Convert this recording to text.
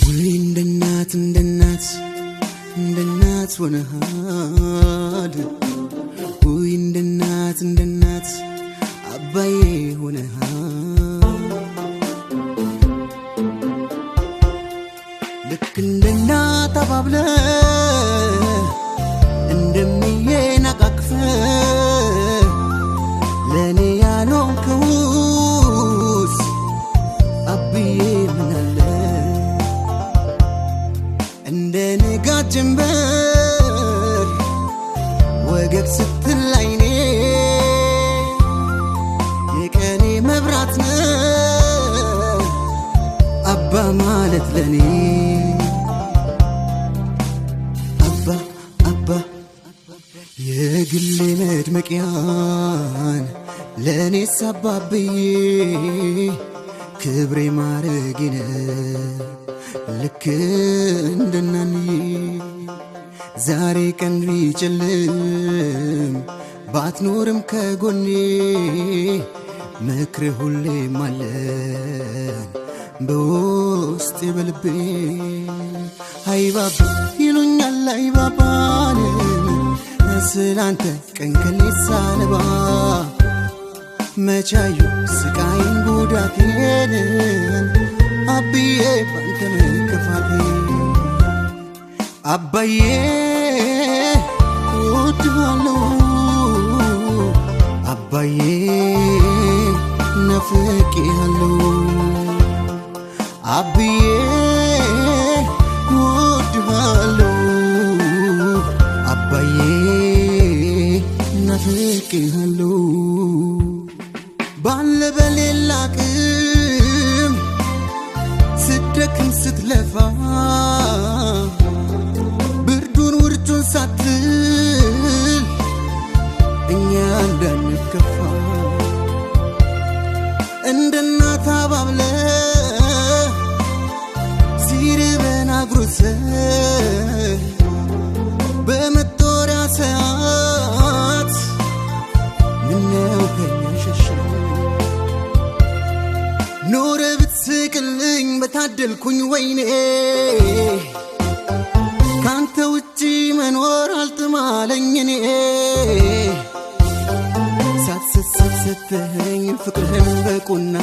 ወይ እንደ እናት፣ እንደ እናት፣ እንደ እናት ሆነሃል። ወይ እንደ እናት፣ እንደ እናት አባዬ ሆነሃል። ልክ እንደ እናት አባብለ፣ እንደምዬ ናቃቅፈ፣ ለእኔ ያልሆንከውስ አብዬ ምናለ? እንደ ንጋት ጀንበር ወገግ ስትል አይኔ፣ የቀኔ መብራት ነህ አባ ማለት ለኔ። አባ አባ የግሌ መድመቂያን ለእኔስ አባብዬ ክብሬ ማረጌነ፣ ልክ እንደናንዬ። ዛሬ ቀን ቢጨልም ባትኖርም ከጎኔ፣ ምክር ሁሌም አለን በውስጤ በልቤ። አይባባ ይሉኛል አይባባን፣ ስላንተ ቀን ከሌት ሳነባ፣ መቻዩ ስቃይን ጉዳቴን አብዬ ባንተ መከፋቴ። አባዬ እወድሃለሁ፣ አባዬ ናፍቄሃለሁ፣ አብዬ እወድሃለሁ፣ አባዬ ናፍቄሃለሁ። ባለ በሌላ አቅም ስትደክም ስትለፋ፣ ብርዱን ውርጩን ሳትል እኛ እንዳንከፋ፣ እንደ እናት አባብለ ሲርበን አጉርሰ፣ በመጦሪያ ሰዓት ምነው ከኛ ሸሸ? ኖረ ብትስቅልኝ በታደልኩኝ ወይኔ፣ ካንተ ውጪ መኖር አልጥማለኝ እኔ። ሳትሰስት ሰተኸኝ ፍቅርህን በቁና፣